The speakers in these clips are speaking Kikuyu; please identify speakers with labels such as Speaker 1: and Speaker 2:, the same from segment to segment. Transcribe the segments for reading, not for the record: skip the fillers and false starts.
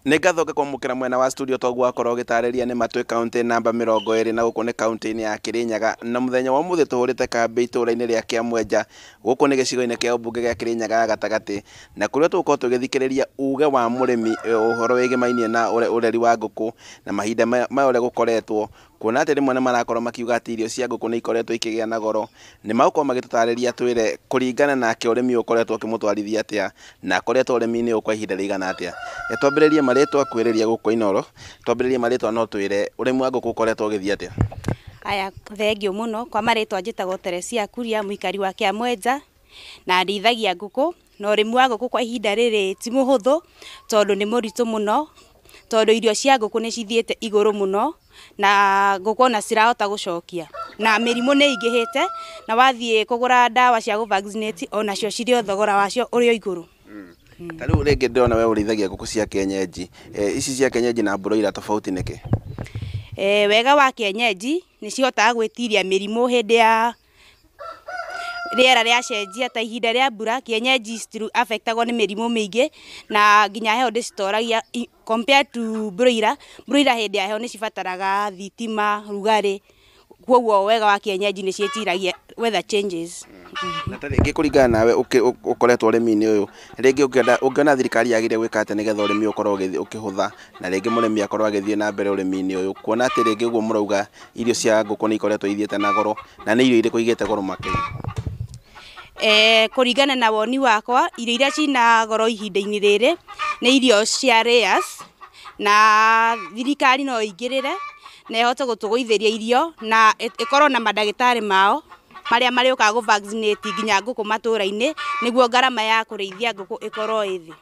Speaker 1: Nĩ ngatho ngĩkwamũkĩra mwena wa studio toguo wakorwo ũgĩtarĩria nĩ matwĩ kaũntĩ namba 20 na gũkũ nĩ kaũntĩ-inĩ ya Kĩrĩnyaga. Na mũthenya wa ũmũthĩ tũhũrĩte kambĩ itũũra-inĩ rĩa Kĩamwenja, gũkũ nĩ gĩcigo-inĩ kĩa ũmbunge gĩa Kĩrĩnyaga ya gatagatĩ, na kũrĩa tũgũkorwo tũgĩthikĩrĩria uge wa mũrĩmi ũhoro wĩgĩmainie na ũreri wa ngũkũ na mahinda maya ũrĩa gũkoretwo, kuona atĩ rĩmwe nĩ marakorwo makiuga atĩ irio cia ngũkũ nĩ ikoretwo ikĩgĩa na goro. Nĩ magũkorwo magĩtũtarĩria twĩre kũringana nake ũrĩmi ũyũ ũkoretwo ũkĩmũtwarithia atĩa na akoretwo ũrĩmi-inĩ ũyũ kwa ihinda rĩigana atĩa. Twambĩrĩrie marĩtwa kwĩrĩria gũkũ Inooro, twambĩrĩrie marĩtwa no twĩre ũrĩmi wa ngũkũ ũkoretwo ũgĩthiĩ atĩa?
Speaker 2: Aya, thengiũ mũno. Kwa marĩtwa njĩtagwo Teresia Kuria, mũikari wa Kĩamwenja, na ndĩithagia ngũkũ. Na ũrĩmi wa ngũkũ kwa ihinda rĩrĩ ti mũhũthũ tondũ nĩ mũritũ mũno, tondũ irio cia ngũkũ nĩ cithiĩte igũrũ mũno na ngũkũ ona cirahota gũcokia, na mĩrimũ nĩ ĩingĩhĩte, na wathiĩ kũgũra ndawa cia gũ vaccinate onacio cirĩ o thogora wacio ũrĩ o igũrũ.
Speaker 1: Ta rĩu rĩngĩ ndĩrona we ũrĩithagia ngũkũ cia kienyeji, ici cia kienyeji na broiler tofauti nĩkĩ?
Speaker 2: Wega wa kienyeji nĩ cihotaga gwĩtiria mĩrimũ hĩndĩ ya rĩera rĩacenjia, ta ihinda rĩa mbura kienyeji citi affectagwo nĩ mĩrimũ mĩingĩ, na nginya heho ndĩcitoragia compared to broiler. Broiler hĩndĩ ya heho nĩ cibataraga thitima, rugarĩ, koguo wega wa kienyeji nĩ ciĩtiragia weather changes.
Speaker 1: Na ta rĩngĩ kũringana nawe ũkoretwo ũrĩmi-inĩ ũyũ, rĩngĩ ũngĩona thirikari yagĩrĩire gwĩka atĩa nĩgetha ũrĩmi ũkorwo ũkĩhũtha na rĩngĩ mũrĩmi akorwo agĩthiĩ na mbere ũrĩmi-inĩ ũyũ, kuona atĩ rĩngĩ ũguo mũrauga irio cia ngũkũ nĩ ikoretwo ithiĩte na goro, na nĩ irio irĩkũ igĩte goro makĩria?
Speaker 2: Kũringana na woni wakwa, irio iria cina goro ihinda-inĩ rĩrĩ nĩ irio cia layers, na thirikari no ĩingĩrĩre na ĩhote gũtũgũithĩria irio na ĩkorwo na mandagĩtarĩ mao marĩa marĩũkaga gũ vaccinate nginya ngũkũ matũra-inĩ, nĩguo ngarama ya kũrĩithia ngũkũ ĩkorwo ĩ thĩ.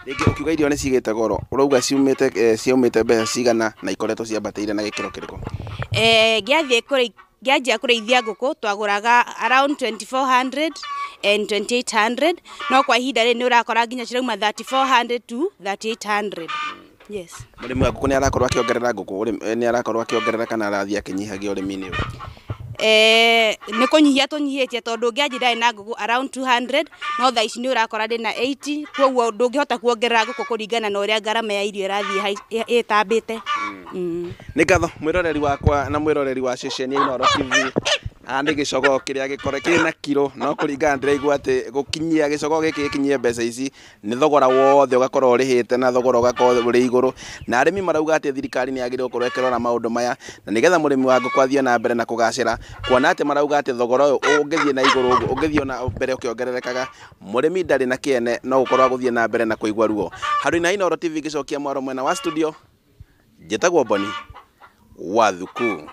Speaker 1: Rĩngĩ ũkiuga irio nĩ cigĩte goro, ũrauga ciumĩte mbeca cigana na ikoretwo ciambatĩire na gĩkĩro kĩrĩkũ?
Speaker 2: Ngĩanjia kũrĩithia ngũkũ twagũraga around 2400 and 2800, no kwa ihinda rĩrĩ nĩ ũrakora nginya cirauma 3400 to 3800. Yes.
Speaker 1: Mũrĩmi wa ngũkũ nĩ arakorwo akĩongerera ngũkũ, nĩ arakorwo akĩongerera kana arathiĩ akĩnyihagia ũrĩmi-inĩ ũyũ?
Speaker 2: Nĩ kũnyihia tũnyihĩtie, tondũ ũngĩanjia ndarĩ na ngũkũ around 200, no thaa ici nĩ ũrakora ndĩna 80, koguo ndũngĩhota kuongerera ngũkũ kũringana na ũrĩa ngarama ya irio ĩrathiĩ ĩtambĩte.
Speaker 1: Nĩ ngatho mwĩroreri wakwa na mwĩroreri wa ceceni ya Inooro TV. Haha nĩ gĩcogoo kĩrĩa gĩkoragwo kĩna kiro, no kũringana ndĩraigua atĩ gũkinyia gĩcogoo gĩkĩ gĩkinyie mbeca ici nĩ thogora wothe ũgakorwo ũrĩhĩte na thogora ũgakorwo ũrĩ igũrũ, na arĩmi marauga atĩ thirikari nĩ yagĩrĩirwo gũkorwo ĩkĩrora maũndũ maya na nĩgetha mũrĩmi wa ngũkũ athiĩ na mbere na kũgacĩra, kuona atĩ marauga atĩ thogora ũyũ ũngĩthiĩ na igũrũ ũguo, ũngĩthiĩ ona mbere ũkĩongererekaga, mũrĩmi ndarĩ na kĩene no gũkorwo agũthiĩ na mbere na kũigua ruo. Handũ-inĩ ha Inooro TV ngĩcokia mwaro mwena wa studio, njĩtagwo Boni wa Thuku.